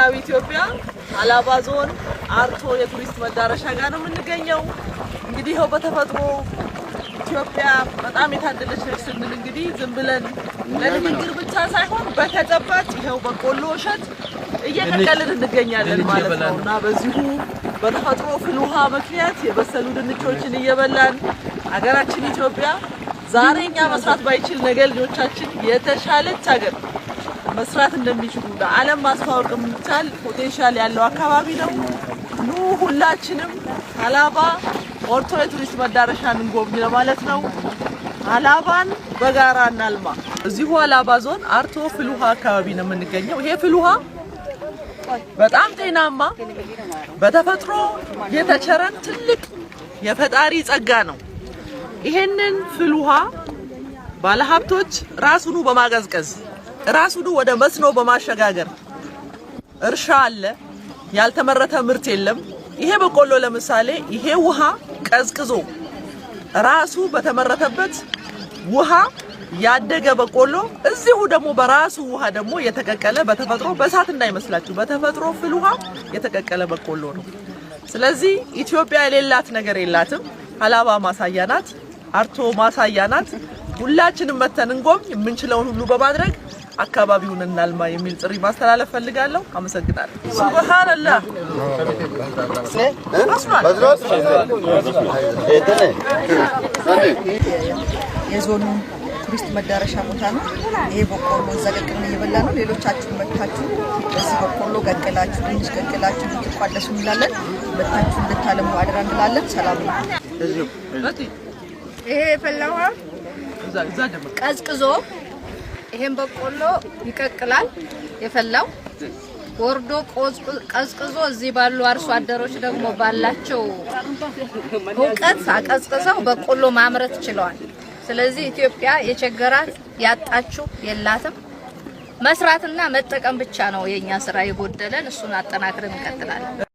ማዕከላዊ ኢትዮጵያ ሀላባ ዞን አርቶ የቱሪስት መዳረሻ ጋር ነው የምንገኘው። እንግዲህ ይኸው በተፈጥሮ ኢትዮጵያ በጣም የታደለች ነች ስንል እንግዲህ ዝም ብለን ለንግግር ብቻ ሳይሆን በተጨባጭ ይኸው በቆሎ እሸት እየቀቀልን እንገኛለን ማለት ነው። እና በዚሁ በተፈጥሮ ፍል ውሃ ምክንያት የበሰሉ ድንቾችን እየበላን ሀገራችን ኢትዮጵያ ዛሬ እኛ መስራት ባይችል ነገ ልጆቻችን የተሻለች ሀገር መስራት እንደሚችሉ ለዓለም ማስተዋወቅ የሚቻል potential ያለው አካባቢ ነው። ኑ ሁላችንም ሀላባ ኦርቶ የቱሪስት መዳረሻን እንጎብኝ ለማለት ነው። ሀላባን በጋራ እናልማ። እዚሁ ሀላባ ዞን አርቶ ፍልውሃ አካባቢ ነው የምንገኘው። ይሄ ፍልውሃ በጣም ጤናማ በተፈጥሮ የተቸረን ትልቅ የፈጣሪ ጸጋ ነው። ይሄንን ፍልውሃ ባለሀብቶች ራሱኑ በማቀዝቀዝ ራሱኑ ወደ መስኖ በማሸጋገር እርሻ አለ፣ ያልተመረተ ምርት የለም። ይሄ በቆሎ ለምሳሌ ይሄ ውሃ ቀዝቅዞ ራሱ በተመረተበት ውሃ ያደገ በቆሎ እዚሁ ደግሞ በራሱ ውሃ ደግሞ የተቀቀለ፣ በተፈጥሮ በእሳት እንዳይመስላችሁ፣ በተፈጥሮ ፍል ውሃ የተቀቀለ በቆሎ ነው። ስለዚህ ኢትዮጵያ የሌላት ነገር የላትም። ሀላባ ማሳያ ናት። አርቶ ማሳያ ናት። ሁላችንም መተን እንጎብኝ። የምንችለውን ሁሉ በማድረግ አካባቢውን እናልማ የሚል ጥሪ ማስተላለፍ ፈልጋለሁ። አመሰግናለሁ። ሱብሃንአላህ በስሏል። የዞኑ ቱሪስት መዳረሻ ቦታ ነው። ይሄ በቆሎ እዛ ቀቅለን እየበላ ነው። ሌሎቻችሁ መጥታችሁ በዚህ በቆሎ ቀቅላችሁ፣ ድንች ቀቅላችሁ እንድትቋደሱ እንላለን። መጥታችሁ እንድታለሙ አደራ እንላለን። ሰላም ነው። ይሄ የፈላ ውሃ እዛ ጀምር። ቀዝቅዞ ይሄን በቆሎ ይቀቅላል። የፈላው ወርዶ ቀዝቅዞ እዚህ ባሉ አርሶ አደሮች ደግሞ ባላቸው እውቀት አቀዝቅዘው በቆሎ ማምረት ችለዋል። ስለዚህ ኢትዮጵያ የቸገራት ያጣችው የላትም። መስራትና መጠቀም ብቻ ነው የኛ ስራ የጎደለን። እሱን አጠናክረን እንቀጥላለን።